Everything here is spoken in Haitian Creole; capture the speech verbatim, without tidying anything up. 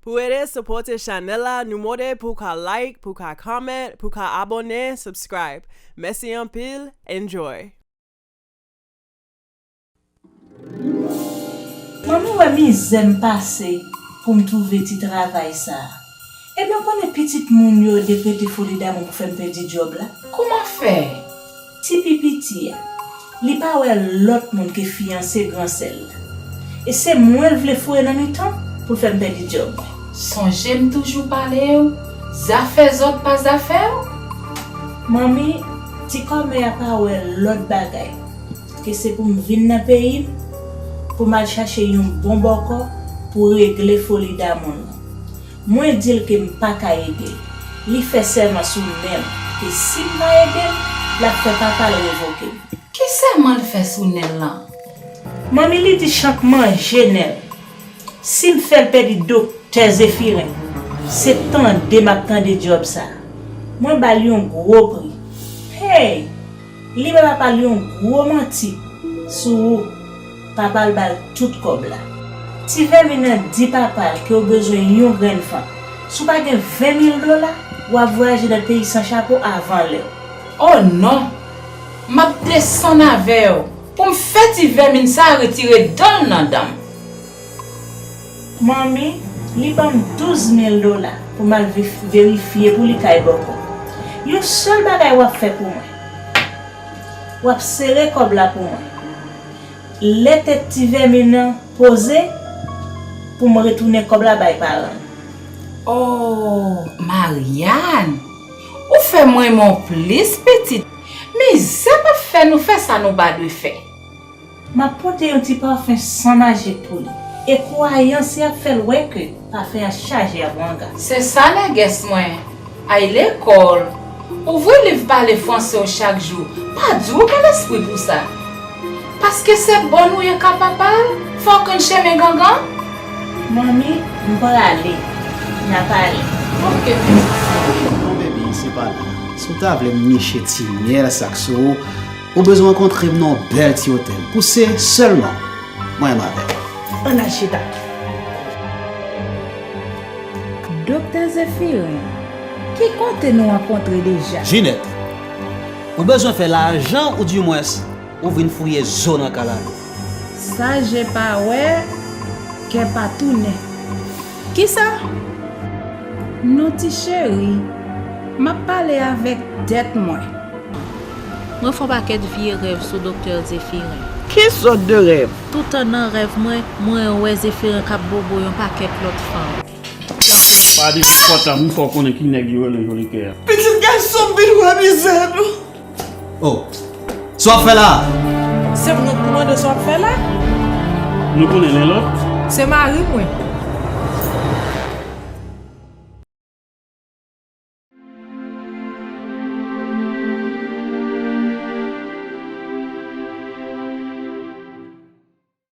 Pou ede sipòte chanèl la, nou mande pou w ka like, pou w ka comment, pou w ka abòne, subscribe. Mèsi anpil, enjoy! Manmi wè mizè m pase pou m twouve ti travay sa a. Ebyen w konnen pitit moun yo dekrete foli damou pou fè m pèdi djòb la. Kouman fè? Ti pi piti a, li pa wè lòt moun ke fiyanse gran sè l la. E se mwen l vle foure nan mitan pou l fè m pèdi djòb mwen. Sonje m toujou pale w, zafè zòt pa zafè w. Manmi, ti kòmè a pa wè lòt bagay ke se pou m vin nan peyi m pou m al chache yon bon bòkò pou regle foli damou l lan. Mwen di l ke m pa ka ede l. Li fè sèman sou nen l ke si m pa ede l, l ap fè papa l revoke m. Ki sèman l fè sou nen l lan? Manmi, li di chan k manje nen l. Si m fè l pèdi Doktè Zefiren, se tande m ap tande djòb sa a. Mwen ba l yon gwo pri. Hey! Li ba papa l yon gwo manti sou ou. Papa l ba l tout kòb la. Ti vèmin nan di papa l ke w bezwen yon grenn fanm. Si w pa gen ven mil dola, w ap vwayaje nan peyi san chapo avan lè w. O non! M ap desann avè w pou m fè ti vèmin sa a retire dan l nan dan m. Manmi, li ban m douz mil dola pou m al verifye pou li kay bòkò. Yon sèl bagay w ap fè pou mwen. W ap sere kòb la pou mwen. Lè tèt ti vèmin nan poze, pou m retounen kòb la bay paran l. O, Mariane! Ou fè m renmen w plis, pitit. Mizè p ap fè nou fè sa nou pa dwe fè. M ap pote yon ti pafen san majik pou li. E kwayans li ap fè l wè ke pafen an chaje avwanga. Se sa nègès mwen. Ay lekòl. Ouvri liv pale franse w chak jou. Pa di w gen lespri pou sa. Paske se bòn ou ye ka papa l, fò w konn chemen gangan. Manmi, m prale. N a pale. Oke, pitit. Non, baby, se pa la. Si w ta vle m niche ti myèl sa k sou ou, ou bezwen rankontre m nan yon bèl ti otèl. Pou se sèlman mwen menm avè w. Ann al chita. Doktè Zefiren, ki kote nou rankontre deja? Jinèt, ou bezwen fè lajan oudimwens ou vin fouye zo nan kalalou. Sa je pa wè, kè pa tounen. Kisa? Non ti cheri, m ap pale avèk tèt mwen. Mwen fè yon pakèt vye rèv sou Doktè Zefiren. Ki sòt de rèv? Toutan nan rèv mwen, mwen wè Zefiren k ap bobo yon pakèt lòt fanm. Pa devan pòt la pou m fè w konnen ki nèg yo rele Jolikè a. Pitit gason m vin wè mizè nou. O, sa w ap fè la a? Se mwen k pou mande w sa w ap fè la. Nou konnen len lòt? Se mari mwen.